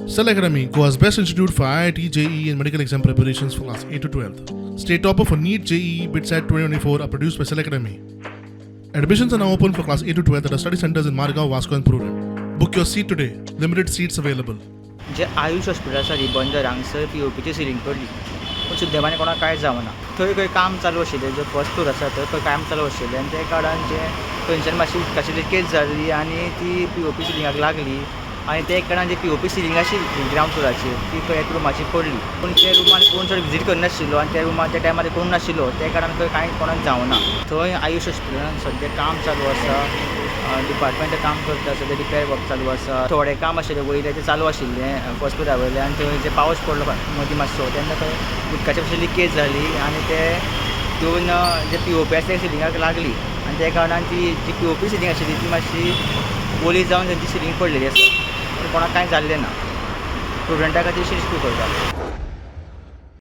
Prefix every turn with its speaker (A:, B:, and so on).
A: Cell Academy, Goa's best institute for IIT, JEE, and medical exam preparations for class 8 to 12. State topper for NEET, JEE, BITSAT 2024 are produced by Cell Academy. Admissions are now open for class 8 to 12 at our study centers in Margao, Vasco, and Prudent. Book your seat today. Limited seats available.
B: J Ayush hospital आसा रिबंदर हांगसर P O पीची ceiling पडली, पूण सुदैवान कोणाक कांय जावना. थंय खंय काम चालू आशिल्लें, जो फर्स्ट फ्लोर आसा थंय खंय काम चालू आशिल्लें आनी ते कारणान जे थंयच्यान मातशी उदकाची लिकेज जाली आनी ती पी ओ पी सिलिंगाक लागली आनी ते कारणान जी पी ओ पी सिलींग आशिल्ली ग्रावंड फ्लोराचेर ती खंय एक रुमाची पडली. पूण त्या रुमान कोण चड विजीट करनाशिल्लो आनी त्या रुमान त्या टायमार कोण नाशिल्लो, ते कारणान खंय कांय कोणाक जावना. थंय आयुश हॉस्पिटलान सद्या काम चालू आसा. डिपार्टमेंट काम करता, सद्या रिपेर वर्क चालू आसा. थोडें काम आशिल्लें वयलें तें चालू आशिल्लें फर्स्ट फ्लोरा वयलें आनी थंय जे पावस पडलो मदीं मातसो तेन्ना थंय उदकाची मातशी लिकेज जाली आनी ते दोन जे पी ओ पी आसा ते सिलिंगाक लागली आनी त्या कारणान ती जी पी ओ पी सिलींग आशिल्ली ती मातशी ओली जावन तेंची सिलींग पडलेली आसा, पूण कोणाक कांय जाल्लें ना. स्टुडंटा खातीर शिस्त करता.